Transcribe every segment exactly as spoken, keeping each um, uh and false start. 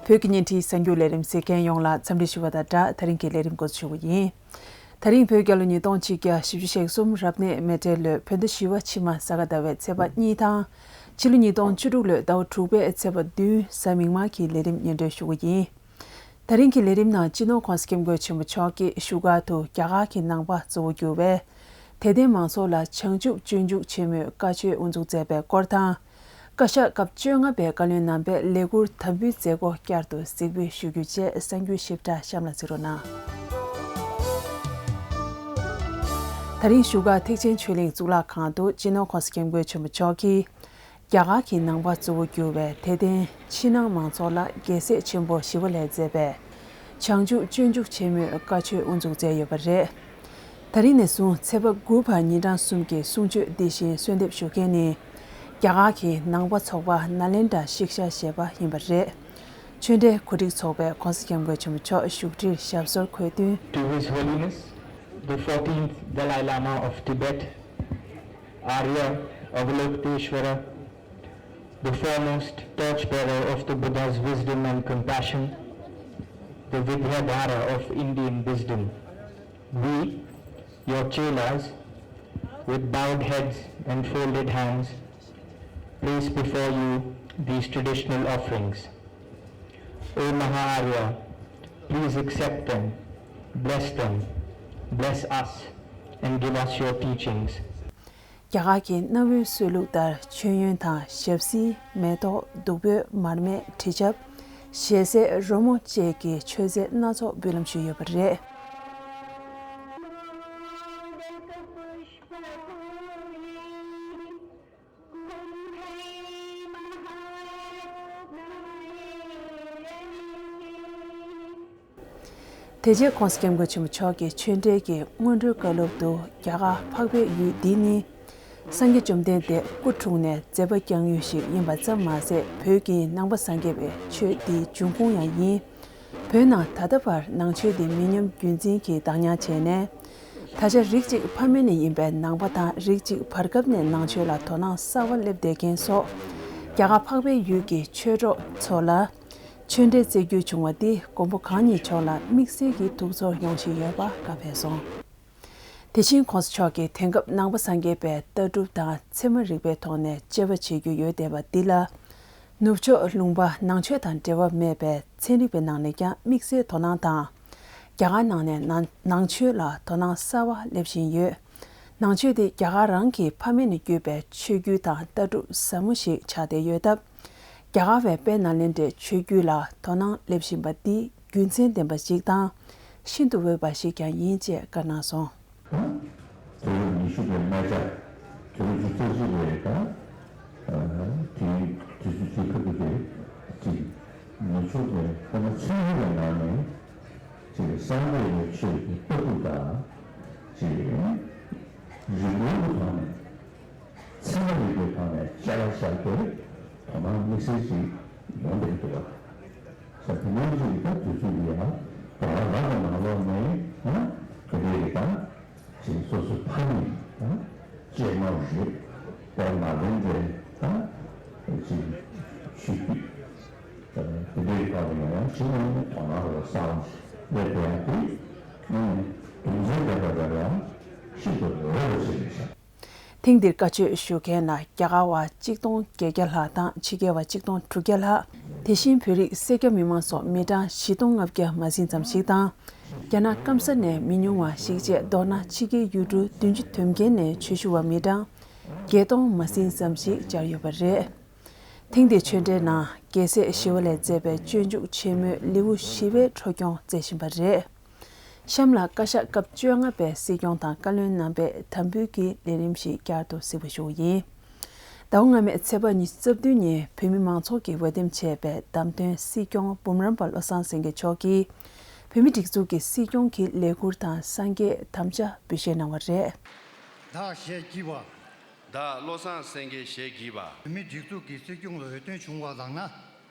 བོད་ཀྱི་བརྙན་འཕྲིན་གསར་འགྱུར་ལས་རིམ་གཟིགས་མཁན་ཡོངས་ལ་འཚམས་འདྲི་ཞུ་བ་དང་སྦྲགས། ད་རིང་གི་ལས་རིམ་འགོ་འཛུགས་ཞུ་གི་ཡིན། ད་རིང་བོད་རྒྱལ་ལོ་ཉིས་སྟོང་ཆིག་བརྒྱ་བཞི་བཅུ་ཞེ་གསུམ་རབ་གནས་མེ་སྤྲེལ་ལོའི་བོད་ཟླ་བཞི་པ་ཕྱི་མ་ས་ག་ཟླ་བའི་ཚེས་པ་གཉིས་དང་། ཕྱི་ལོ་ཉིས་སྟོང་བཅུ་དྲུག་ལོའི་ཟླ་བ་དྲུག་པའི་ཚེས་པ་བདུན་གཟའ་མིག་དམར་གྱི་ལས་རིམ་སྙན་སྒྲོན་ཞུ་གི་ཡིན། ད་རིང་གི་ལས་རིམ་ནང་སྤྱི་ནོར་༸གོང་ས་༸སྐྱབས་མགོན་ཆེན་པོ་མཆོག་གིས་བཞུགས་སྒར་དུ་རྒྱ་གར་གྱི་ནང་པ་གཙོ་བོ་གྱུར་བའི་དད་ལྡན་མང་ཚོགས་ལ་བྱང་ཆུབ་སྤྱོད་འཇུག་ཆེན་མོའི་བཀའ་ཆོས་དབུ་འཛུགས་མཛད་པའི་སྐོར་དང་། བཀའ་ཤག་སྐབས་བཅོ་ལྔ་པའི་བཀའ་བློན་རྣམ་པས་ལས་ཁུར་དམ་འབུལ་མཛད་སྒོ་བསྐྱར་དུ་གཟིགས་འབུལ་ཞུ་རྒྱུ་བཅས་གསར་འགྱུར་ཞིབ་ཕྲ་གཤམ་ལ་གཟིགས་རོགས་གནང་། ད་རིང་བཞུགས་སྒར་ཐེག་ཆེན་ཆོས་གླིང་གཙུག་ལག་ཁང་དུ་སྤྱི་ནོར་༸གོང་ས་༸སྐྱབས་མགོན་ཆེན་པོ་མཆོག་གིས། རྒྱ་གར་གྱི་ནང་པ་གཙོ་བོ་གྱུར་བའི་དད་ལྡན་ཕྱི་ནང་མང་ཚོགས་ལ་རྒྱལ་སྲས་ཆེན་པོ་ཞི་བ་ལྷས་མཛད་པའི་བྱང་ཆུབ་སྤྱོད་འཇུག་ཆེན་མོའི་བཀའ་ཆོས་དབུ་འཛུགས་མཛད་ཡོད་པ་རེད། ད་རིང་ནས་བཟུང་ཚེས་པ་དགུ་བར་ཉིན་གྲངས་གསུམ་གྱི་གསུང་ཆོས་འདི་བཞིན་གསོལ་འདེབས་ཞུ་མཁན་ནི། རྒྱ་གར་གྱི་ནང་པ་ཚོགས་པ་ནཱ་ལེནྡྲ་ཤིཀ་ཤ་ཞེས་པ་ཡིན་པ་རེད། ཆོས་འབྲེལ་གོ་སྒྲིག་ཚོགས་པས་༸གོང་ས་༸སྐྱབས་མགོན་ཆེན་པོ་མཆོག་བཞུགས་ཁྲིར་ཞབས་སོར་འཁོད་དོན། To His Holiness, the fourteenth Dalai Lama of Tibet, Arya Avalokiteshvara, the foremost torchbearer of the Buddha's wisdom and compassion, the Vidyadhara of Indian wisdom. We, your chelas, with bowed heads and folded hands, place before you these traditional offerings. O Maha Arya, please accept them, bless them, bless us, and give us your teachings. རྒྱ་གར་གྱི་གནའ་བོའི་སྲོལ་ལུགས་ལྟར་མཆོད་ཡོན་དང་ཞབས་བསིལ་མེ་ཏོག་བདུག་སྤོས་མར་མེ་དྲི་ཆབ། ཞལ་ཟས་རོལ་མོ་བཅས་ཀྱི་མཆོད་རྫས་སྣ་ཚོགས་འབུལ་ལམ་ཞུས་ཡོད་པ་རེད། དེ་རྗེས་༸གོང་ས་༸སྐྱབས་མགོན་ཆེན་པོ་མཆོག་གིས་ཆོས་འབྲེལ་གྱི་སྔོན་འགྲོའི་བཀའ་སློབ་ཏུ་རྒྱ་གར་འཕགས་པའི་ཡུལ་འདི་ནི། སངས་རྒྱས་བཅོམ་ལྡན་འདས་སྐུ་འཁྲུངས་ནས་མཛད་པ་བསྐྱངས་ཡུལ་ཞིག་ཡིན་པ་ཙམ་མ་ཟད། བོད་ཀྱི་ནང་པ་སངས་རྒྱས་པའི་ཆོས་འདིའི་འབྱུང་ཁུངས་ཡང་ཡིན། བོད་ནང་ད་ལྟ་བར་ནང་ཆོས་འདི་མི་ཉམས་རྒྱུན་འཛིན་གྱིས་བདག་ཉར་བྱས་ནས། ད་ཆ་རིགས་གཅིག་ཕ་མེས་ནས་ཡིན་པའི་ནང་པ་དང་། རིགས་གཅིག་བར་སྐབས་ནས་ནང་ཆོས་ལ་དོ་སྣང་གསར་བ་སླེབས་བསྡད་མཁན་སོགས། རྒྱ་གར་འཕགས་པའི་ཡུལ་གྱི་ཆོས་གྲོགས་ཚོ་ལ། ཆོས་འབྲེལ་བསྩལ་རྒྱུ་བྱུང་བ་འདིས་མགོན་པོ་གང་ཉིད་མཆོག་ལ་དམིགས་བསལ་གྱི་ཐུགས་ཚོར་ཡོང་བཞིན་ཡོད་པ་བཀའ་ཕེབས་སོང་། དེ་བཞིན་༸གོང་ས་མཆོག་གིས་དེང་སྐབས་ནང་པ་སངས་རྒྱས་པའི་ལྟ་གྲུབ་དང་ཚད་མ་རིག་པའི་ཐོག་ནས་དཔྱད་པ་བྱེད་རྒྱུ་ཡོད་བསྡད་པ་འདི་ལ། ནུབ་ཕྱོགས་ལུང་པ་ནང་ཆོས་དང་འབྲེལ་བ་མེད་པའི་ཚན་རིག་པའི་ནང་ནས་ཀྱང་དམིགས་བསལ་དོ་སྣང་དང་། རྒྱ་གར་ནང་ནས་ནང་ནང་ཆོས་ལ་དོ་སྣང་གསར་བ་སླེབས་བཞིན་ཡོད། ནང་ཆོས་དེ་རྒྱ་གར་རང་གི་ཕ་མེས་ནས་བརྒྱུད་པའི་ཆོས་བརྒྱུད་དང་ལྟ་གྲུབ་ཟབ་མོ་ཞིག་ཆགས་བསྡད་ཡོད་སྟབས། རྒྱ་གར་བའི་དཔལ་ནཱ་ལེནྡྲའི་ཆོས་བརྒྱུད་ལ་དོ་སྣང་སླེབས་བཞིན་པ་འདི་རྒྱུ་མཚན་ལྡན་པ་ཞིག་དང་། ཤིན་ཏུ་འོས་པ་ཞིག་ཀྱང་ཡིན་ཅེས་བཀའ་གནང་སོང་། དུས་རབས་ཉི་ཤུ་པའི་སྨད་ཆ། དུས་རབས་བཅུ་གཅིག་པའི་ད། དུས་དུས་ཚོད་བཅུ་ཁ་ཐུག་གི་གཅིག་ཉི་ཤུ་པའི་སྐར་མ་ཆུང་ངུ་ལ་ནང་ནས་ཅིག་སངས་རྒྱས་པའི་ཆོས་ཀྱི་ལྟ་གྲུབ་དང་། ཅིག་རིག་པའི་ཐོག་ནས། ཚད་མ་རིག་པའི་ཐོག་ནས་དཔྱད་པ་བཞག་སྟེ་དོ་སྣང་དམིགས་བསལ་ཞིག་ཡོང་བསྡད་འདུག་པ། ས་དེ་ནས་ཅིག་ད་དུས་ཚོད་ཡིན་ཡང་དོ་སྣང་རག་པའི་ནང་ལོགས་ནས་ཨ་དེ་འདྲའི་ད་ཅིག་སོ་སོའི་ཕ་མེས་ཨ་གཅེས་ནོར་རེད། དཔལ་ནཱ་ལེནྡྲའི་ད་ཅིག་ཆོས་བརྒྱུད་དེ་འདྲའི་སྐོར་ལ་ཡང་ཅིག་ནས་དོ་སྣང་རོགས་གསར་བ་ཞིག་སླེབས་པ་ཡང་དེ་ནས་རྒྱུ་མཚན་ལྡན་པ་རེད་ལ་ཤིན་ཏུ་འོས་པ་ཞིག་རེད་ཤག་ཐེངས་འདིར་བཀའ་ཆོས་ཞུ་མཁན་ལ་རྒྱ་གར་བ་གཅིག་སྟོང་བརྒྱད་བརྒྱ་ལྷག་དང་ཕྱི་རྒྱལ་བ་གཅིག་སྟོང་དྲུག་བརྒྱ་ལྷག་དེ་བཞིན་བོད་རིགས་སེར་སྐྱ་མི་མང་སོགས་མི་གྲངས་བཞི་སྟོང་ལྔ་བརྒྱ་མ་ཟིན་ཙམ་ཞིག་དང་། རྒྱ་ནག་སྐམ་ས་ནས་མི་ཉུང་བ་ཞིག་བཅས་མདོར་ན་ཕྱི་རྒྱལ་ཡུལ་གྲུ་བདུན་ཅུ་དོན་བརྒྱད་ནས་ཆོས་ཞུ་བ་མི་གྲངས་བརྒྱད་སྟོང་མ་ཟིན་ཙམ་ཞིག་བཅར་ཡོད་པ་རེད། ཐེངས་འདིའི་ཆོས་འབྲེལ་ནང་རྒྱལ་སྲས་ཞི་བ་ལྷས་མཛད་པའི་སྤྱོད་འཇུག་ཆེན་མོའི་ལེའུ་བཞི་པའི་འཕྲོ་སྐྱོང་མཛད་བཞིན་པ་རེད། གཤམ་ལ་བཀའ་ཤག་སྐབས་བཅོ་ལྔ་པའི་སྲིད་སྐྱོང་དང་བཀའ་བློན་རྣམ་པའི་དམ་འབུལ་གྱི་ལས་རིམ་ཞིག་བསྐྱར་དུ་གཟིགས་པ་ཞུ་བ་ཡིན། ཟླ་བ་སྔ་མའི་ཚེས་པ་ཉི་ཤུ་རྩ་བདུན་ཉིན་བོད་མི་མང་ཚོགས་ཀྱིས་འོས་འདེམས་བྱས་པའི་བདམས་ཐོན་སྲིད་སྐྱོང་འབུམ་རམས་པ་བློ་བཟང་སེང་གེ་མཆོག་གིས་བོད་མིའི་སྒྲིག་འཛུགས་ཀྱི་སྲིད་སྐྱོང་གི་ལས་འཁུར་དང་སངས་རྒྱས་དམ་བཅའ་འབུལ་བཞེས་གནང་བ་རེད། བདག་ཞལ་བགྱིས་པ། བདག་བློ་བཟང་སེང་གེ་ཞལ་བགྱིས་པ། བོད་མིའི་སྒྲིག་འཛུགས་ཀྱི་སྲིད་སྐྱོང་ལ་འོས་ཐོན་བྱུང་བ་ལགས་ན།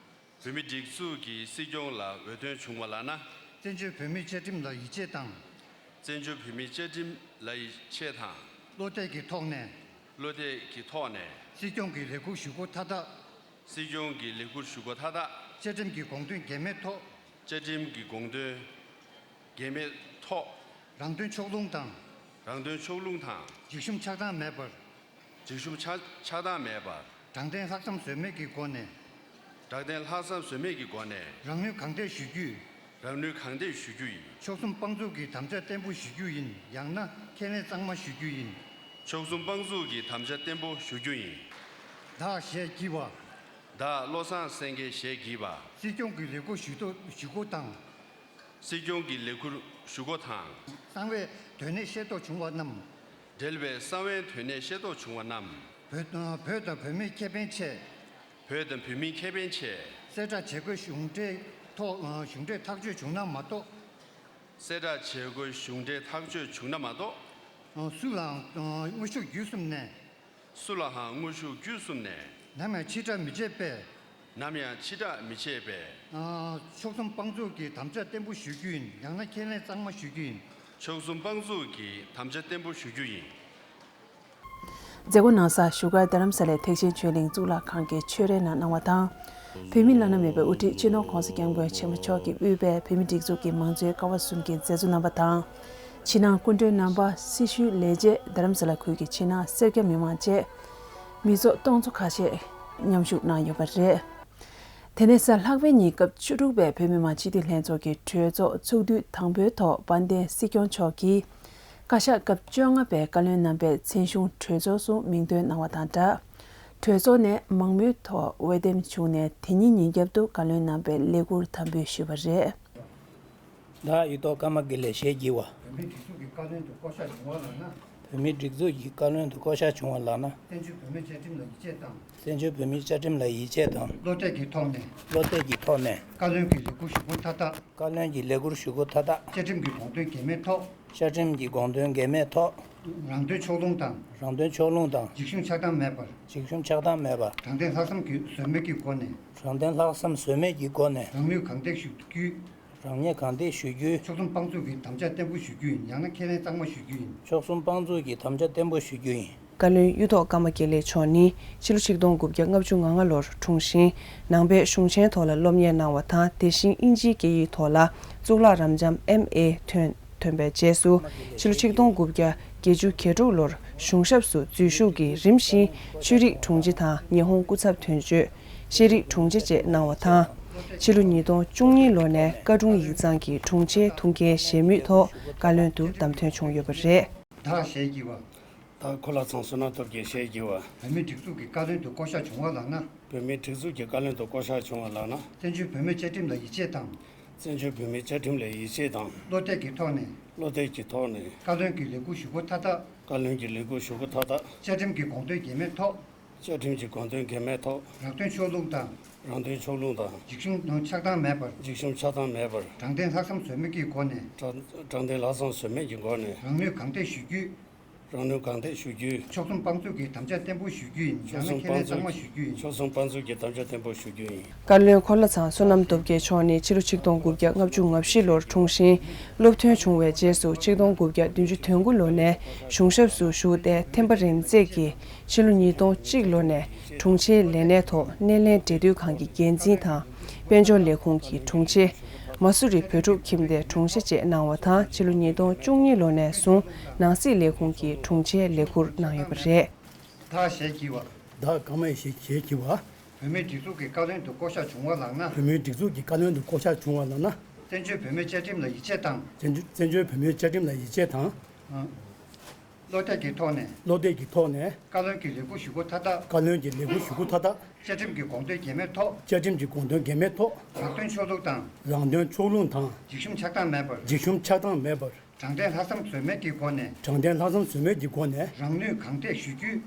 བོད་མིའི་སྒྲིག་འཛུགས་ཀྱི་སྲིད་སྐྱོང་ལ་འོས་ཐོན་བྱུང་བ་ལགས་ན། བཙན་བྱོལ་བོད་མིའི་བཅའ་ཁྲིམས་ལ་ཡིད་ཆེས་དང་། བཙན་བྱོལ་བོད་མིའི་བཅའ་ཁྲིམས་ལ་ཡིད་ཆེས་དང་། བློ་གཏད་ཀྱི་ཐོག་ནས། བློ་གཏད་ཀྱི་ཐོག་ནས། སྲིད་སྐྱོང་གི་ལས་འཁུར་ཞུ་སྒོ་མཐའ་དག་སྲིད་སྐྱོང་གི་ལས་འཁུར་ཞུ་སྒོ་མཐའ་དག་བཅའ་ཁྲིམས་ཀྱི་དགོངས་དོན་འགལ་མེད་ཐོག་བཅའ་ཁྲིམས་ཀྱི་དགོངས་དོན་འགལ་མེད་ཐོག་རང་དོན་ཕྱོགས་ལྷུང་དང་། རང་དོན་ཕྱོགས་ལྷུང་དང་། འཇིགས་ཞུམ་ཆགས་སྡང་མེད་པར། འཇིགས་ཞུམ་ཆགས་ཆགས་སྡང་མེད་པར། དྲང་བདེན་ལྷག་བསམ་ཟོལ་མེད་ཀྱི་སྒོ་ནས། དྲང་བདེན་ལྷག་བསམ་ཟོལ་མེད་ཀྱི་སྒོ་ནས། རང་ནུས་གང་ཐད་ཞུ་རྒྱུ། རང་ནུས་གང་ཐད་ཞུ་རྒྱུ་ཡིན། ཕྱོགས་མཚུངས་དཔང་བཙུགས་ཀྱི་དམ་བཅའ་བརྟན་པོ་ཞུ་རྒྱུ་ཡིན། ཡང་ན་ཁས་ལེན་གཙང་མ་ཞུ་རྒྱུ་ཡིན། ཕྱོགས་མཚུངས་དཔང་བཙུགས་ཀྱི་དམ་བཅའ་བརྟན་པོ་ཞུ་རྒྱུ་ཡིན། བདག་ཞལ་བགྱིས་པ། བདག་བློ་བཟང་སེང་གེ་ཞལ་བགྱིས་པ། སྲིད་སྐྱོང་གི་ལས་འཁུར་ཞུ་ཐོ་ཞུ་སྒོ་དང་། སྲིད་སྐྱོང་གི་ལས་འཁུར་ཞུ་སྒོ་དང་། གསང་བའི་དོན་གནད་ཤེས་རྟོགས་བྱུང་བ་རྣམས། འབྲེལ་བའི་གསང་བའི་དོན་གནད་ཤེས་རྟོགས་བྱུང་བ་རྣམས། བོད་བོད་དང་བོད་མིའི་ཁེ་ཕན་ཆེད། བོད་དང་བོད་མིའི་ཁེ་ཕན་ཆེད། གསལ་བསྒྲགས་བྱེད་དགོས་གཞུང་འབྲེལ་ཐོག་གཞུང་འབྲེལ་ཐག་གཅོད་བྱུང་ན་མ་གཏོགས། གསལ་བསྒྲགས་བྱེད་དགོས་གཞུང་འབྲེལ་ཐག་གཅོད་བྱུང་ན་མ་གཏོགས། སུ་ལའང་དངོས་ཤུགས་བརྒྱུད་གསུམ་ནས། སུ་ལའང་དངོས་ཤུགས་བརྒྱུད་གསུམ་ནས། ནམ་ཡང་ཕྱིར་བསྒྲགས་མི་བྱེད་པས། ནམ་ཡང་ཕྱིར་བསྒྲགས་མི་བྱེད་པས། ཕྱོགས་མཚུངས་དཔང་བཙུགས་ཀྱི་དམ་བཅའ་བརྟན་པོ་ཞུ་རྒྱུ་ཡིན། ཡང་ན་ཁས་ལེན་གཙང་མ་ཞུ་རྒྱུ་ཡིན། ཕྱོགས་མཚུངས་དཔང་བཙུགས་ཀྱི་དམ་བཅའ་བརྟན་པོ་ཞུ་རྒྱུ་ཡིན། མཛད་སྒོ་གནང་ས་བཞུགས་སྒར་རྡ་རམ་ས་ལའི་ཐེག་ཆེན་ཆོས་གླིང་གཙུག་ལག་ཁང་གི་ཆོས་རའི་ནང་གནང་བ་དང་། བོད་མི་བླ་ན་མེད་པའི་དབུ་ཁྲིད་སྤྱི་ནོར་༧གོང་ས་༧སྐྱབས་མགོན་ཆེན་པོ་མཆོག་གིས་དབུས་པའི་བོད་མི་སྒྲིག་འཛུགས་ཀྱི་མང་གཙོའི་ཀ་བ་གསུམ་གྱི་མཛད་གཙོ་རྣམ་པ་དང་། ཕྱི་ནང་སྐུ་མགྲོན་རྣམ་པ། སྲི་ཞུའི་ལས་བྱེད། རྡ་རམ་ས་ལ་ཁུལ་གྱི་ཕྱི་ནང་སེར་སྐྱ་མི་མང་བཅས་མི་ཚོགས་སྟོང་ཚོ་ཁ་ཤས་མཉམ་ཞུགས་གནང་ཡོད་པ་རེད། དེ་ནས་གཟའ་ལྷག་པའི་ཉིན་སྐབས་བཅུ་དྲུག་པའི་བོད་མི་མང་སྤྱི་འཐུས་ལྷན་ཚོགས་ཀྱི་གྲོས་ཚོགས་ཚོགས་དུས་དང་པོའི་ཐོག་དཔལ་ལྡན་སྲིད་སྐྱོང་མཆོག་གིས་བཀའ་ཤག་སྐབས་བཅོ་ལྔ་པའི་བཀའ་བློན་རྣམ་པའི་མཚན་གཞུང་གྲོས་ཚོགས་སུ་མིང་འདོན་གནང་བ་དང་སྦྲགས། གྲོས་ཚོགས་ནས་མང་མོས་ཐོག་འོས་འདེམས་བྱུང་ནས་དེ་ཉིན་ཉིན་རྒྱབ་ཏུ་བཀའ་བློན་རྣམ་པས་ལས་འཁུར་དམ་འབུལ་ཞུས་པ་རེད། བདག་གཡུ་ཐོག་ཀརྨ་དགེ་ལེགས་ཞལ་བགྱི་བ། བོད་མིའི་སྒྲིག་འཛུགས་ཀྱི་བཀའ་བློན་དུ་བསྐོ་གཞག་བྱུང་བ་ལགས་ན། བོད་མིའི་སྒྲིག་འཛུགས་ཀྱི་བཀའ་བློན་དུ་བསྐོ་གཞག་བྱུང་བ་ལགས་ན། བཙན་བྱོལ་བོད་མིའི་བཅའ་ཁྲིམས་ལ་ཡིད་ཆེས་དང་། བཙན་བྱོལ་བོད་མིའི་བཅའ་ཁྲིམས་ལ་ཡིད་ཆེས་དང་། བློ་གཏད་ཀྱི་ཐོག་ནས། བློ་གཏད་ཀྱི་ཐོག་ནས། བཀའ་བློན་གྱི་ལས་འཁུར་ཞུ་སྒོ་མཐའ་དག་བཀའ་བློན་གྱི་ལས་འཁུར་ཞུ་སྒོ་མཐའ་དག་བཅའ་ཁྲིམས་ཀྱི་དགོངས་དོན་འགལ་མེད་ཐོག་བཅའ་ཁྲིམས་ཀྱི་དགོངས་དོན་འགལ་མེད་ཐོག་རང་དོན་ཕྱོགས་ལྷུང་དང་། རང་དོན་ཕྱོགས་ལྷུང་དང་། འཇིགས་ཞུམ་ཆགས་སྡང་མེད་པར། འཇིགས་ཞུམ་ཆགས་སྡང་མེད་པར། དྲང་བདེན་ལྷག་བསམ་གྱི་ཟོལ་མེད་ཀྱི་སྒོ་ནས། དྲང་བདེན་ལྷག་བསམ་ཟོལ་མེད་ཀྱི་སྒོ་ནས། རང་ནུས་གང་ཐད་ཞུ་རྒྱུའི། རང་ཉིད་གང་ཐད་ཞུ་རྒྱུའི། ཕྱོགས་མཚུངས་དཔང་བཙུགས་ཀྱི་དམ་བཅའ་བརྟན་པོ་ཞུ་རྒྱུ་ཡིན། ཡང་ན་ཁས་ལེན་གཙང་མ་ཞུ་རྒྱུ་ཡིན། ཕྱོགས་མཚུངས་དཔང་བཙུགས་ཀྱི་དམ་བཅའ་བརྟན་པོ་ཞུ་རྒྱུ་ཡིན། བཀའ་བློན་གཡུ་ཐོག་ཀརྨ་དགེ་ལེགས་མཆོག་ནི་ཕྱི་ལོ་ཆིག་སྟོང་དགུ་བརྒྱ་ལྔ་བཅུ་ང་ལྔ་ལོར་འཁྲུངས་ཤིང་། ནང་པའི་གཞུང་ཆེན་ཐོག་ལ་སློབ་གཉེར་གནང་བ་དང་། དེ་བཞིན་དབྱིན་ཇིའི་སྐད་ཡིག་ཐོག་ལ་གཙུག་ལག་རབ་འབྱམས་ཨེམ་ཨེ་ཐོན་ཐོན་པའི་རྗེས་སུ། ཕྱི་ལོ་ཆིག་སྟོང་དགུ་བརྒྱ་བརྒྱད་ཅུ་གྱ་དྲུག་ལོར་གཞུང་ཞབས་སུ་འཛུལ་ཞུགས་ཀྱིས་རིམ་བཞིན་ཆོས་རིག་དྲུང་ཆེ་དང་ཉི་ཧོང་སྐུ་ཚབ་དོན་གཅོད། ཤེས་རིག་དྲུང་ཆེ་བཅས་གནང་བ་དང་། ཕྱི་ལོ་ཉིས་སྟོང་བཅུ་གཉིས་ལོ་ནས་བཀའ་དྲུང་ཡིག་ཚང་གི་དྲུང་ཆེའི་ཐུགས་འགན་བཞེས་མུས་ཐོག་བཀའ་བློན་དུ་བདམས་ཐོན་བྱུང་ཡོད་པ་རེད། བདག་ཞལ་བགྱི་བ། བདག་གོ་ལ་ཚང་བསོད་ནམས་སྟོབས་རྒྱལ་ཞལ་བགྱི་བ། བོད་མིའི་སྒྲིག་འཛུགས་ཀྱི་བཀའ་བློན་དུ་བསྐོ་གཞག་བྱུང་བ་ལགས་ན། བོད་མིའི་སྒྲིག་འཛུགས་ཀྱི་བཀའ་བློན་དུ་བསྐོ་གཞག་བྱུང་བ་ལགས་ན། བཙན་བྱོལ་བོད་མིའི་བཅའ་ཁྲིམས་ལ་ཡིད་ཆེས་དང་། བཙན་བྱོལ་བོད་མིའི་བཅའ་ཁྲིམས་ལ་ཡིད་ཆེས་དང་། བློ་གཏད་ཀྱི་ཐོག་ནས། བློ་གཏད་ཀྱི་ཐོག་ནས། བཀའ་བློན་གྱི་ལས་འཁུར་ཞུ་སྒོ་མཐའ་དག་བཀའ་བློན་གྱི་ལས་འཁུར་ཞུ་སྒོ་མཐའ་དག་བཅའ་ཁྲིམས་ཀྱི་དགོངས་དོན་འགལ་མེད་ཐོག་བཅའ་ཁྲིམས་ཀྱི་དགོངས་དོན་འགལ་མེད་ཐོག་རང་དོན་ཕྱོགས་ལྷུང་དང་། རང་དོན་ཕྱོགས་ལྷུང་དང་། འཇིགས་ཞུམ་ཆགས་སྡང་མེད་པར། འཇིགས་ཞུམ་ཆགས་སྡང་མེད་པར། དྲང་བདེན་ལྷག་བསམ་ཟོལ་མེད་ཀྱི་སྒོ་ནས། དྲང་དྲང་བདེན་ལྷག་བསམ་ཟོལ་མེད་ཀྱི་སྒོ་ནས། རང་ནུས་གང་ཐད་ཞུ་རྒྱུའི། རང་ནུས་གང་ཐད་ཞུ་རྒྱུའི། ཕྱོགས་མཚུངས་དཔང་བཙུགས་ཀྱི་དམ་བཅའ་བརྟན་པོ་ཞུ་རྒྱུ་ཡིན། ཡང་ན་ཁས་ལེན་གཙང་མ་ཞུ་རྒྱུ་ཡིན། ཕྱོགས་མཚུངས་དཔང་བཙུགས་ཀྱི་དམ་བཅའ་བརྟན་པོ་ཞུ་རྒྱུ་ཡིན། བཀའ་བློན་འཁོར་ལྷ་ཚང་བསོད་ནམས་སྟོབས་རྒྱལ་མཆོག་ནི་ཕྱི་ལོ་ཆིག་སྟོང་དགུ་བརྒྱ་ལྔ་བཅུ་ང་བཞི་ལོར་འཁྲུངས་ཤིང་། སློབ་ཐོན་བྱུང་བའི་རྗེས་སུ་ཆིག་སྟོང་དགུ་བརྒྱ་བདུན་ཅུ་དོན་དགུ་ལོ་ནས་གཞུང་ཞབས་སུ་ཞུགས་ཏེ་ཐེམ་པ་རིམ་འཛེགས་ཀྱིས་ཕྱི་ལོ་ཉིས་སྟོང་གཅིག་ལོ་ནས་དྲུང་ཆེའི་ལས་གནས་ཐོག་སྣེ་ལེན་འབྲེལ་མཐུད་ཁང་གི་འགན་འཛིན་དང་། དཔལ་འབྱོར་ལས་ཁུངས་ཀྱི་དྲུང་ཆེ། མ་སུ་རི་བོད་ཕྲུག་ཁྱིམ་སྡེའི་དྲུང་ཆེ་བཅས་གནང་བ་དང་། ཕྱི་ལོ་ཉིས་སྟོང་བཅུ་གཉིས་ལོ་ནས་བཟུང་ནང་སྲིད་ལས་ཁུངས་ཀྱི་དྲུང་ཆེའི་ལས་ཁུར་གནང་ཡོད་པ་རེད། བདག་ཞལ་བགྱི་བ། བདག་ཀརྨ་ཡེ་ཤེས་ཞལ་བགྱི་བ། བོད་མིའི་སྒྲིག་འཛུགས་ཀྱི་བཀའ་བློན་དུ་བསྐོ་གཞག་བྱུང་བ་ལགས་ན། བོད་མིའི་སྒྲིག་འཛུགས་ཀྱི་བཀའ་བློན་དུ་བསྐོ་གཞག་བྱུང་བ་ལགས་ན། བཙན་བྱོལ་བོད་མིའི་བཅའ་ཁྲིམས་ལ་ཡིད་ཆེས་དང་། བཙན་བཙན་བྱོལ་བོད་མིའི་བཅའ་ཁྲིམས་ལ་ཡིད་ཆེས་དང་། བློ་གཏད་ཀྱི་ཐོག་ནས། བློ་གཏད་ཀྱི་ཐོག་ནས། བཀའ་བློན་གྱི་ལས་འཁུར་ཞུ་སྒོ་མཐའ་དག་བཀའ་བློན་གྱི་ལས་འཁུར་ཞུ་སྒོ་མཐའ་དག་བཅའ་ཁྲིམས་ཀྱི་དགོངས་དོན་འགལ་མེད་ཐོག་བཅའ་ཁྲིམས་ཀྱི་དགོངས་དོན་འགལ་མེད་ཐོག་རང་དོན་ཕྱོགས་ལྷུང་དང་། རང་དོན་ཕྱོགས་ལྷུང་དང་། འཇིགས་ཞུམ་ཆགས་སྡང་མེད་པར། འཇིགས་ཞུམ་ཆགས་སྡང་མེད་པར། དྲང་བདེན་ལྷག་བསམ་ཟོལ་མེད་ཀྱི་སྒོ་ནས། དྲང་བདེན་ལྷག་བསམ་ཟོལ་མེད་ཀྱི་སྒོ་ནས། རང་ནུས་གང་ཐད་ཞུ་རྒྱུའི།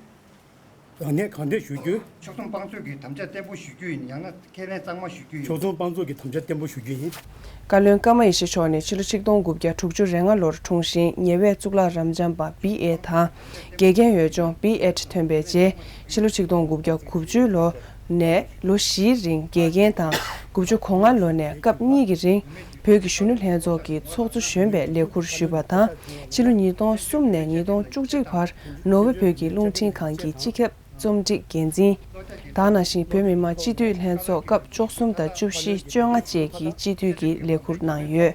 རང་ནུས་གང་ཐད་ཞུ་རྒྱུའི། ཕྱོགས་མཚུངས་དཔང་བཙུགས་ཀྱི་དམ་བཅའ་བརྟན་པོ་ཞུ་རྒྱུ་ཡིན། ཡང་ན་ཁས་ལེན་གཙང་མ་ཞུ་རྒྱུ་ཡིན། ཕྱོགས་མཚུངས་དཔང་བཙུགས་ཀྱི་དམ་བཅའ་བརྟན་པོ་ཞུ་རྒྱུ་ཡིན། བཀའ་བློན་ཀརྨ་ཡེ་ཤེས་མཆོག་ནི་ཕྱི་ལོ་ཆིག་སྟོང་དགུ་བརྒྱ་དྲུག་ཅུ་རེ་ལྔ་ལོར་འཁྲུངས་ཤིང་། ཉེ་བའི་གཙུག་ལག་རབ་འབྱམས་པ་བི་ཨེ་དང་། དགེ་རྒན་འོས་སྦྱོང་བི་ཨེཌ་ཐོན་པའི་རྗེས། ཕྱི་ལོ་ཆིག་སྟོང་དགུ་བརྒྱ་དགུ་བཅུ་ལོ་ནས་ལོ་བཞིའི་རིང་དགེ་རྒན་དང་། དགུ་བཅུ་གོ་ལྔ་ལོ་ནས་སྐབས་གཉིས་ཀྱི་རིང་བོད་ཀྱི་གཞོན་ནུ་ལྷན་ཚོགས་ཀྱི་ཚོགས་གཙོ་གཞོན་པའི་ལས་ཁུར་ཞུས་པ་དང་། ཕྱི་ལོ་ཉིས་སྟོང་གསུམ་ནས་ཉིས་སྟོང་བཅུ་གཅིག་བར་ནོར་ཝེ་བོད་ཀྱི་རླུང་འཕྲིན་ཁང་གི་སྤྱི་ཁྱབ་ རྩོམ་སྒྲིག་འགན་འཛིན། ད་ག་ནང་བཞིན་བོད་མི་མང་སྤྱི་འཐུས་ལྷན་ཚོགས་སྐབས་བཅུ་གསུམ་དང་བཅུ་བཞི། བཅོ་ལྔ་བཅས་ཀྱི་སྤྱི་འཐུས་ཀྱི་ལས་ཁུར་གནང་ཡོད།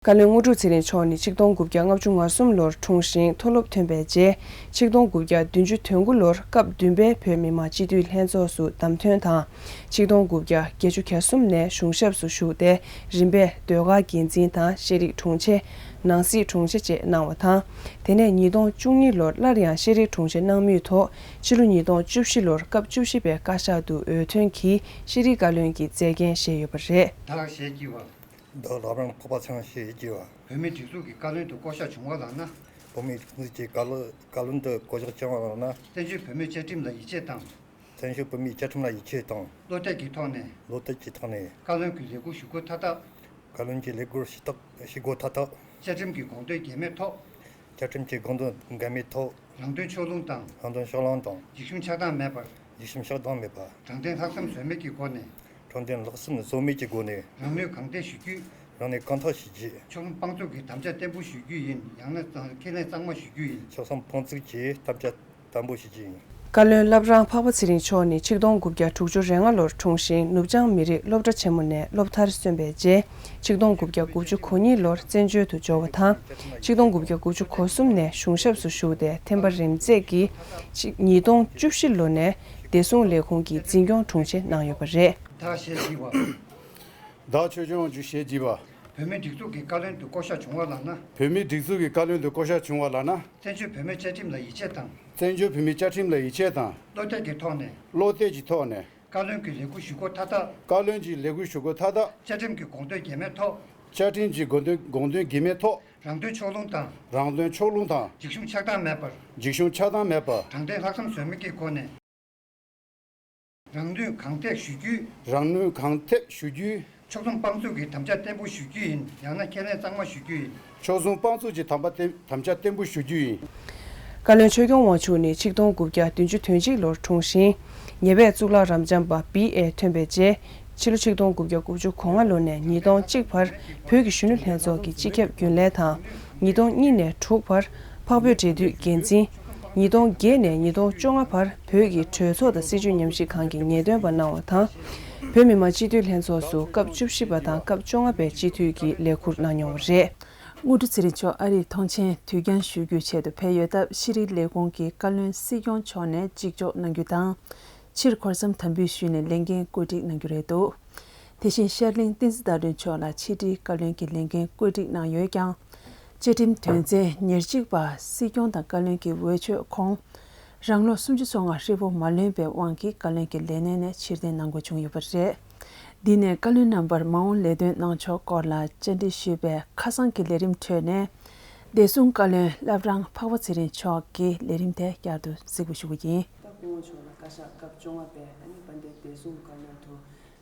བཀའ་བློན་དངོས་གྲུབ་ཚེ་རིང་མཆོག་ནི་ཆིག་སྟོང་དགུ་བརྒྱ་ལྔ་བཅུ་ང་གསུམ་ལོར་འཁྲུངས་ཤིང་མཐོ་སློབ་ཐོན་པའི་རྗེས། ཆིག་སྟོང་དགུ་བརྒྱ་བདུན་ཅུ་དོན་དགུ་ལོར་སྐབས་བདུན་པའི་བོད་མི་མང་སྤྱི་འཐུས་ལྷན་ཚོགས་སུ་བདམས་ཐོན་དང་། ཆིག་སྟོང་དགུ་བརྒྱ་བརྒྱད་ཅུ་གྱ་གསུམ་ནས་གཞུང་ཞབས་སུ་ཞུགས་ཏེ། རིམ་པས་ཟློས་གར་འགན་འཛིན་དང་ཤེས་རིག་དྲུང་ཆེ། ནང་སྲིད་དྲུང་ཆེ་བཅས་གནང་བ་དང་། དེ་ནས་ཉིས་སྟོང་བཅུ་གཉིས་ལོར་སླར་ཡང་ཤེས་རིག་དྲུང་ཆེ་གནང་མུས་ཐོག་ཕྱི་ལོ་ཉིས་སྟོང་བཅུ་བཞི་ལོར་སྐབས་བཅུ་བཞི་པའི་བཀའ་ཤག་ཏུ་འོས་ཐོན་གྱིས་ཤེས་རིག་བཀའ་བློན་གྱི་མཛད་འགན་བཞེས་ཡོད་པ་རེད། བདག་ཞེས་བགྱི་བ། བདག་བླ་བྲང་འཕགས་པ་ཚེ་རིང་ཞེས་བགྱི་བ། བོད་མིའི་སྒྲིག་འཛུགས་ཀྱི་བཀའ་བློན་དུ་བསྐོ་གཞག་བྱུང་བ་ལགས་ན། བོད་མིའི་སྒྲིག་འཛུགས་ཀྱི་བཀའ་བློན་བཀའ་བློན་དུ་བསྐོ་གཞག་བྱུང་བ་ལགས་ན། བཙན་བྱོལ་བོད་མིའི་བཅའ་ཁྲིམས་ལ་ཡིད་ཆེས་དང་། བཙན་བྱོལ་བོད་མིའི་བཅའ་ཁྲིམས་ལ་ཡིད་ཆེས་དང་། བློ་གཏད་ཀྱི་ཐོག་ནས། བློ་གཏད་ཀྱི་ཐོག་ནས། བཀའ་བློན་གྱི་ལས་འཁུར་ཞུ་སྒོ་མཐའ་དག་བཀའ་བློན་གྱི་ལས་འཁུར་ཞུ་དག་ཞུ་སྒོ་མཐའ་དག་བཅའ་ཁྲིམས་ཀྱི་དགོངས་དོན་འགལ་མེད་ཐོག་བཅའ་ཁྲིམས་ཀྱི་དགོངས་དོན་འགལ་མེད་ཐོག་རང་དོན་ཕྱོགས་ལྷུང་དང་། རང་དོན་ཕྱོགས་ལྷུང་དང་། འཇིགས་ཞུམ་ཆགས་སྡང་མེད་པར། འཇིགས་ཞུམ་ཆགས་སྡང་མེད་པར། དྲང་བདེན་ལྷག་བསམ་ཟོལ་མེད་ཀྱི་སྒོ་ནས། དྲང་བདེན་ལྷག་བསམ་ཟོལ་མེད་ཀྱི་སྒོ་ནས། རང་ནུས་གང་ཐད་ཞུ་རྒྱུ། རང་ནུས་གང་ཐད་ཞུ་རྒྱུ། ཕྱོགས་ལྷུང་སྤང་བཙུགས་ཀྱི་དམ་བཅའ་བརྟན་པོ་ཞུ་རྒྱུ་ཡིན། ཡང་ན་ཁས་ལེན་གཙང་མ་ཞུ་རྒྱུ་ཡིན། ཕྱོགས་ལྷུང་སྤང་བཙུགས་ཀྱི་དམ་བཅའ་བརྟན་པོ་ཞུ་རྒྱུ་ཡིན། བཀའ་བློན་བླ་བྲང་འཕགས་པ་ཚེ་རིང་མཆོག་ནི་ཆིག་སྟོང་དགུ་བརྒྱ་དྲུག་ཅུ་རེ་ལྔ་ལོར་འཁྲུངས་ཤིང་ནུབ་བྱང་མི་རིགས་སློབ་གྲྭ་ཆེན་མོ་ནས་སློབ་མཐར་སོན་པའི་རྗེས། ཆིག་སྟོང་དགུ་བརྒྱ་དགུ་བཅུ་གོ་གཉིས་ལོར་བཙན་བྱོལ་དུ་འབྱོར་བ་དང་། ཆིག་སྟོང་དགུ་བརྒྱ་དགུ་བཅུ་གོ་གསུམ་ནས་གཞུང་ཞབས་སུ་ཞུགས་ཏེ་ཐེམ་པ་རིམ་འཛེགས་ཀྱིས་ཆིག་ཉིས་སྟོང་བཅུ་བཞི་ལོ་ནས་བདེ་སྲུང་ལས་ཁུངས་ཀྱི་འཛིན་སྐྱོང་དྲུང་ཆེ་གནང་ཡོད་པ་རེད། བདག་ཞེས་བགྱི་བ། བདག་ཆོས་སྐྱོང་འཇུ་ཞེས་བགྱི་བ། བོད་མིའི་སྒྲིག་འཛུགས་ཀྱི་བཀའ་བློན་དུ་བསྐོ་གཞག་བྱུང་བ་ལགས་ན། བོད་མིའི་སྒྲིག་འཛུགས་ཀྱི་བཀའ་བློན་དུ་བསྐོ་གཞག་བྱུང་བ་ལགས་ན། བཙན་བྱོལ་བོད་མིའི་བཅའ་ཁྲིམས་ལ་ཡིད་ཆེས་དང་། བཙན་བྱོལ་བོད་མིའི་བཅའ་ཁྲིམས་ལ་ཡིད་ཆེས་དང་། བློ་གཏད་ཀྱི་ཐོག་ནས། བློ་གཏད་ཀྱི་ཐོག་ནས། བཀའ་བློན་གྱི་ལས་འཁུར་ཞུ་སྒོ་མཐའ་དག་བཀའ་བློན་གྱི་ལས་འཁུར་ཞུ་སྒོ་མཐའ་དག་བཅའ་ཁྲིམས་ཀྱི་དགོངས་དོན་འགལ་མེད་ཐོག་བཅའ་ཁྲིམས་ཀྱི་དགོངས་དོན་དགོངས་དོན་འགལ་མེད་ཐོག་རང་དོན་ཕྱོགས་ལྷུང་དང་། རང་དོན་ཕྱོགས་ལྷུང་དང་། འཇིགས་ཞུམ་ཆགས་སྡང་མེད་པར། འཇིགས་ཞུམ་ཆགས་སྡང་མེད་པར། དྲང་བདེན་ལྷག་བསམ་ཟོལ་མེད་ཀྱི་སྒོ་ནས། རང་ནུས་གང་ཐད་ཞུ་རྒྱུའི། རང་ནུས་གང་ཐད་ཞུ་རྒྱུའི། ཕྱོགས་ལྷུང་སྤང་བཙུགས་ཀྱི་དམ་བཅའ་བརྟན་པོ་ཞུ་རྒྱུ་ཡིན། ཡང་ན་ཁས་ལེན་གཙང་མ་ཞུ་རྒྱུ་ཡིན། ཕྱོགས་ལྷུང་སྤང་བཙུགས་ཀྱི་དམ་པ་བརྟན་དམ་བཅའ་བརྟན་པོ་ཞུ་རྒྱུ་ཡིན། བཀའ་བློན་ཆོས་སྐྱོང་དབང་ཕྱུག་ནི་ཆིག་སྟོང་དགུ་བརྒྱ་བདུན་ཅུ་དོན་གཅིག་ལོར་འཁྲུངས་ཤིང་། ཉེ་བའི་གཙུག་ལག་རབ་འབྱམས་པ་བི་ཨེ་ཐོན་པའི་རྗེས། ཕྱི་ལོ་ཆིག་སྟོང་དགུ་བརྒྱ་དགུ་བཅུ་གོ་ལྔ་ལོ་ནས་ཉིས་སྟོང་གཅིག་བར་བོད་ཀྱི་གཞོན་ནུ་ལྷན་ཚོགས་ཀྱི་སྤྱི་ཁྱབ་རྒྱུན་ལས་དང་། ཉིས་སྟོང་གཉིས་ནས་དྲུག་བར་འཕགས་བོད་འབྲེལ་མཐུད་འགན་འཛིན། ཉིས་སྟོང་བརྒྱད་ནས་ཉིས་སྟོང་བཅོ་ལྔ་བར་བོད་ཀྱི་གྲོས་ཚོགས་དང་སྲིད་བྱུས་ཉམས་ཞིབ་ཁང་གི་ངེས་སྟོན་པ་གནང་བ་དང་། བོད་མི་མང་སྤྱི་འཐུས་ལྷན་ཚོགས་སུ་སྐབས་བཅུ་བཞི་པ་དང་སྐབས་བཅོ་ལྔ་པའི་སྤྱི་འཐུས་ཀྱི་ལས་ཁུར་གནང་མྱོང་བ་རེད། དངོས་གྲུབ་ཚེ་རིང་མཆོག་ཨ་རིར་ཐོངས་མཆན་དུས་འགྱངས་ཞུ་རྒྱུའི་ཆེད་དུ་ཕེབས་ཡོད་སྟབས། ཤེས་རིག་ལས་ཁུངས་ཀྱི་བཀའ་བློན་སྲིད་སྐྱོང་མཆོག་ནས་གཅིག་ལྕོགས་གནང་རྒྱུ་དང་། ཕྱིར་གོ་ས་དམ་འབུལ་ཞུས་ནས་ལས་འགན་བཀོད་སྒྲིག་གནང་རྒྱུ་རེད་འདུག་དེ་བཞིན་ཤར་གླིང་བསྟན་འཛིན་ཟླ་སྒྲོན་མཆོག་ལ་ཕྱི་དྲིལ་བཀའ་བློན་གྱི་ལས་འགན་བཀོད་སྒྲིག་གནང་ཡོད་ཀྱང་། བཅའ་ཁྲིམས་དོན་ཚན་ཉེར་གཅིག་པ་སྲིད་སྐྱོང་དང་བཀའ་བློན་གྱི་འོས་ཆོས་ཁོངས། རང་ལོ་སུམ་ཅུ་སོ་ལྔ་ཧྲིལ་པོ་མ་ལོན་པའི་དབང་གིས་བཀའ་བློན་གྱི་ལས་གནས་ནས་ཕྱིར་འཐེན་གནང་དགོས་བྱུང་ཡོད་པ་རེད། འདི་ནས་བཀའ་བློན་རྣམ་པར་མ་འོངས་ལས་དོན་གནང་ཕྱོགས་སྐོར་ལ་བཅར་འདྲི་ཞུས་པའི་ཁ་སང་གི་ལས་རིམ་ཁྲོད་ནས། བདེ་སྲུང་བཀའ་བློན་བླ་བྲང་འཕགས་པ་ཚེ་རིང་མཆོག་གིས་ལས་རིམ་དེ་བསྐྱར་དུ་གཟིགས་འབུལ་ཞུ་རྒྱུ་ཡིན། ད་སྐུ་ངོ་མཆོག་ལ་བཀའ་ཤག་སྐབས་བཅོ་ལྔ་པའི་ཨ་ནི་དཔལ་ལྡན་བདེ་སྲུང་བཀའ་བློན་དུ་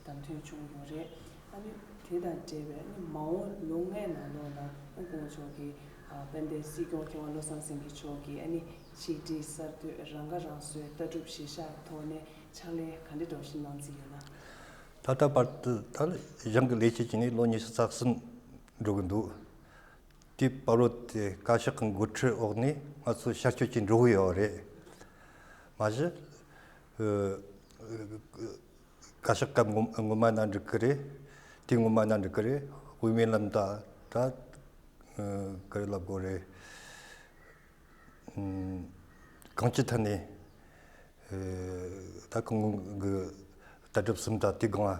བདམས་ཐོན་བྱུང་ཡོད་རེད། ཨ་ནི་དེ་དང་འབྲེལ་བའི་ཨ་ནི་མ་འོངས་ལོ་ལྔའི་ནང་ལོགས་ལ་ཨ་སྐུ་ངོ་མཆོག་གིས་ཨ་དཔལ་ལྡན་སྲིད་སྐྱོང་མཁས་དབང་བློ་བཟང་སེང་གེ་མཆོག་གིས་ཨ་ནི་ཆིག་སྒྲིལ་གསར་གཏོད་རང་ཁ་རང་གསོའི་ལྟ་གྲུབ་གཞིར་བཞག་ཐོག་ནས་ཕྱག་ལས་ག་འདྲ་འདྲ་བོ་ཞིག་གནང་རྩིས་ཡོད་ན། ད་ལྟ་བར་དུ་ད་ལ་གཞུང་གི་ལས་བྱེད་བྱས་ནས་ལོ་ཉི་ཤུ་རྩ་གསུམ་འགྲོ་གི་འདུག་དེའི་བར་དུ་དེ་བཀའ་ཤག་གི་འགོ་ཁྲིད་འོག་ནས་ང་ཚོ་བྱ་སྤྱོད་ཅིག་འགྲོ་གི་ཡོད་རེད། མ་གཞི་ཨ་བཀའ་ཤག་སྐབས་སྔོན་སྔོན་མ་ན་འགྲིག་གི་རེད། དེ་སྔོན་མ་ན་འགྲིག་གི་རེད། དབུ་མའི་ལམ་ད་ད་ཨ་ག་རེ་ལབ་དགོས་རེད། ཨ་གང་ཅི་ཐད་ནས་ཨ་ད་ཁོང་གི་ལྟ་གྲུབ་གསུམ་དང་དེ་སྒང་ཨ་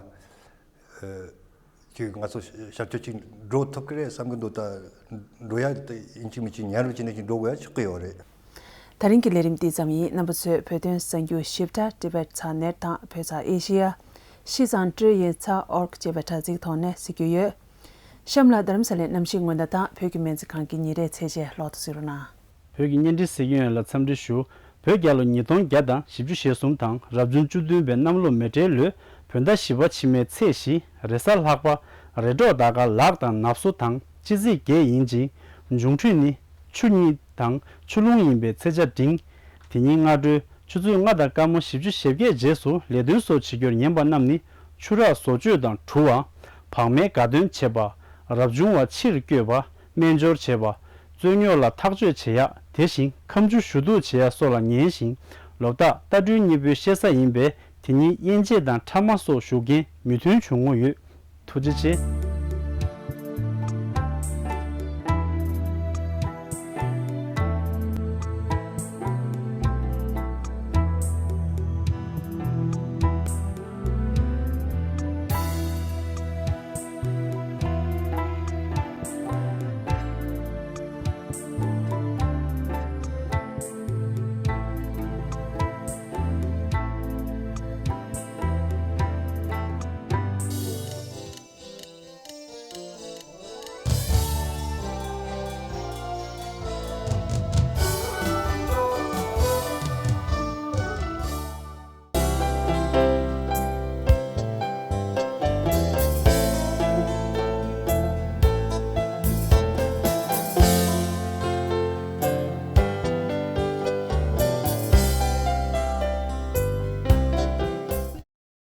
ཅིག་ང་ཚོ་བྱ་སྤྱོད་ཅིག་འགྲོ་ཐུབ་ཀྱི་རེད་བསམ་གི་འདུག་ད་འགྲོ་ཡ་དེ་ཡིན་གཅིག་མིན་གཅིག་ཉར་བྱས་ནས་ཅིག་འགྲོ་དགོས་ཡ་ཆགས་ཀྱི་ཡོད་རེད། ད་རིང་གི་ལས་རིམ་འདི་ཙམ་ཡིན། རྣམ་པ་ཚོས་བོད་དོན་གསར་འགྱུར་ཞིབ་ཕྲ་ཊི་བེཊ་ཚགས་ནེཊ་དང་བོད་ཚགས་ཨེ་ཤི་ཡ། ཤིས་ཙང་ཀྲོའུ་ཡིན་ཚ་ཨོར་ཀ་ཅེས་པའི་དྲ་ཚིགས་ཐོག་ནས་གཟིགས་རྒྱུ་ཡོད། གཤམ་ལ་རྡ་རམ་ས་ལའི་གནམ་གཤིས་སྔོན་བརྡ་དང་བོད་ཀྱི་སྨན་རྩིས་ཁང་གི་ཉིན་རེའི་ཚད་ཆེན་ལོག་ཏུ་གཟིགས་རོགས་གནང་། བོད་ཀྱི་བརྙན་འཕྲིན་གཟིགས་མཁན་ལ་འཚམས་འདྲི་ཞུ། བོད་རྒྱལ་ལོ་ཉིས་སྟོང་བརྒྱ་དང་བཞི་བཅུ་ཞེ་གསུམ་དང་རབ་བྱུང་བཅུ་བདུན་པའི་གནམ་ལོ་མེ་སྤྲེལ་ལོའི་བོད་ཟླ་བཞི་པ་ཕྱི་མའི་ཚེས་བཞི། རེས་གཟའ་ལྷག་པ། རེས་འགྲོགས་ཟླ་སྐར་ལག་དང་ནབ་སོ་དང་སྤྱི་ཚེས་བརྒྱད་ཡིན་ཅིང་། འབྱུང་འཕྲོད་ནི་ཆུ་གཉིས་དང་ཆུ་རླུང་ཡིན་པས་ཚེས་ཆ་འབྲིང་། དེ་ཉིན་སྔ་དྲོའི་ཆུ་ཚོད་ལྔ་དང་སྐར་མ་བཞི་བཅུ་ཞེ་བརྒྱད་རྗེས་སུ་ལས་དོན་སོགས་བྱེད་རྒྱུར་ཉན་པ་རྣམས་ནི་ཆུ་རགས་བཟོ་བཅོས་དང་བྲུ་བ། བག་མའི་དགའ་སྟོན་བྱེད་པ། རབ་བྱུང་བ་ཕྱིར་བསྐྱོད་པ། སྨན་སྦྱོར་བྱེད་པ། རྩོད་རྙོག་ལ་ཐག་གཅོད་བྱེད་ཡག་དེ་བཞིན་ཁ་མཆུ་ཞུ་གཏུག་བྱེད་ཡག་སོགས་ལ་ཉན་ཞིང་ ལོ་རྟགས་རྟ་སྦྲུལ་གཉིས་པོའི་བཤད་ས་ཡིན་པས། དེ་ཉིད་དབྱེ་འབྱེད་དང་ཕྲ་མ་སོགས་ཞུ་མཁན་མོས་མཐུན་བྱུང་ངོ་ཡོད། ཐུགས་རྗེ་ཆེ།